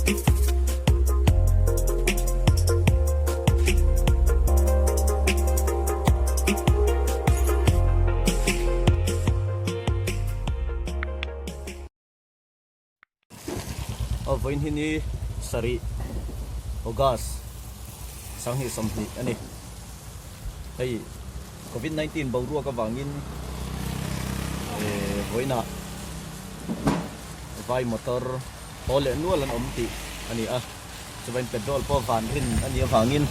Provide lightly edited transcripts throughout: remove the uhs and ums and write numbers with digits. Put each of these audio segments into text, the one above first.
Vawiin hi ni sarih August 2020 a ni. Hei Covid 19 boruak avangin vawiinah vai motor haw leh nual an awm tih a ni a. Chuvain petrol pawh van rin a nih avangin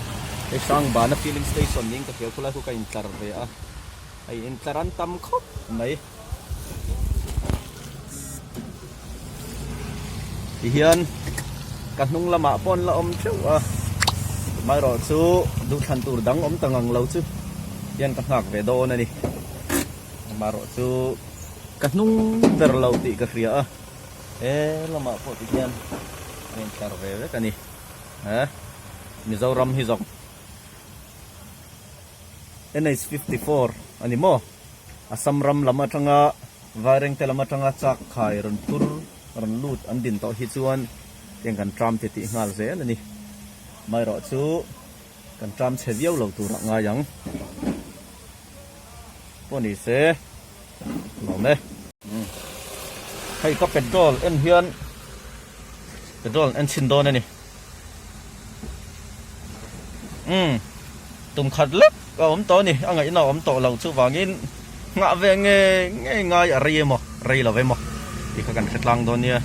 hei Sangbana filling station niin ka hria khulai khu ka intlar ve a. Hei intlar an tam khawp mai. Tihian ka hnung lamah pawh an la awm theuh a, amaherawh chu duhthlan tur dang awm ta ngang lo chu hian ka nghak ve dawn a ni. Amaherawh chu ka hnung ber lo tih ka hria a, he lamah pawh tihian a intlar ve vek a ni. He Mizoram hi zawk NH 54 a ni maw? Assam ram lam atanga Vairengte lam atanga chak khai rawn phur rawn lut an din tawh hi chuan tiang kan tram ti tih nghal zel a ni. Amaherawh chu kan tram chhe viau lo turah ngai ang. Pawh ni se lawm e. Hei ka petrol en hian petrol en chhin dawn a ni. Umm tum khat lek a awm tawh a ni a ngaihna a awm tawh lo chuvangin nghah ve nge nge ngai a rei emaw rei lo emaw tih kha kan hre tlang dawn nia.